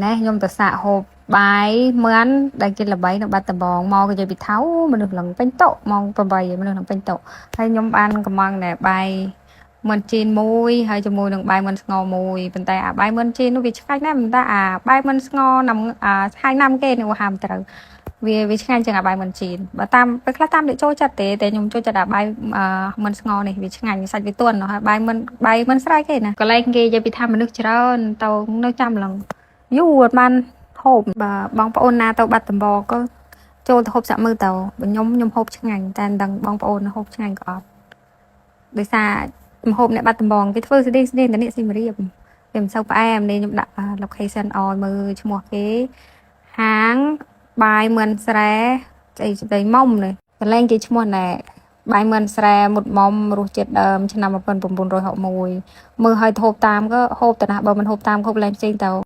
នេះខ្ញុំទៅសាកហូបបាយមន់ដែលគេល្បីនៅបាត់ដំបងមកគេនិយាយពីថៅមនុស្សឡើងពេញតុម៉ោង8មនុស្សឡើងពេញតុហើយខ្ញុំបានកំងណែបាយមន់ជីនមួយហើយជាមួយនឹងបាយមន់ស្ងោរមួយប៉ុន្តែអាបាយមន់ជីននោះវាឆ្ងាញ់ណាស់ប៉ុន្តែអាបាយមន់ស្ងោរណាំអាហាយណាំគេនេះហាមត្រូវវាវាឆ្ងាញ់ជាងអាបាយមន់ជីនបើតាមពេលខ្លះតាមដូចចូលចិត្តទេតែខ្ញុំចូលចិត្តអាបាយមន់ស្ងោរនេះវាឆ្ងាញ់សាច់វាទន់ហើយបាយមន់បាយមន់ស្រែគេណាកន្លែងគេនិយាយពីថាមនុស្សច្រើនទៅនៅចាំឡើងយូរអត់បានហូបបើបងប្អូនណាទៅបាត់ដំបងក៏ចូលទៅហូបសាក់មើលទៅបើខ្ញុំខ្ញុំហូបឆ្ងាញ់តែមិនដឹងបងប្អូនហូបឆ្ងាញ់ក៏អត់ដោយសារម្ហូបអ្នកបាត់ដំបងគេធ្វើស្តៀងស្តៀងតែនេះសៀមរាបវាមិនសូវផ្អែមនេះខ្ញុំដាក់ location ឲ្យមើលឈ្មោះគេហាងបាយមឿនស្រែស្អីស្ដីមុំនេះកន្លែងគេឈ្មោះណែបាយមឿនស្រែមុតមុំរសជាតិដើមឆ្នាំ1961មើលឲ្យហូបតាមក៏ហូបទៅណាបើមិនហូបតាមហូបឡើងផ្សេងទៅ។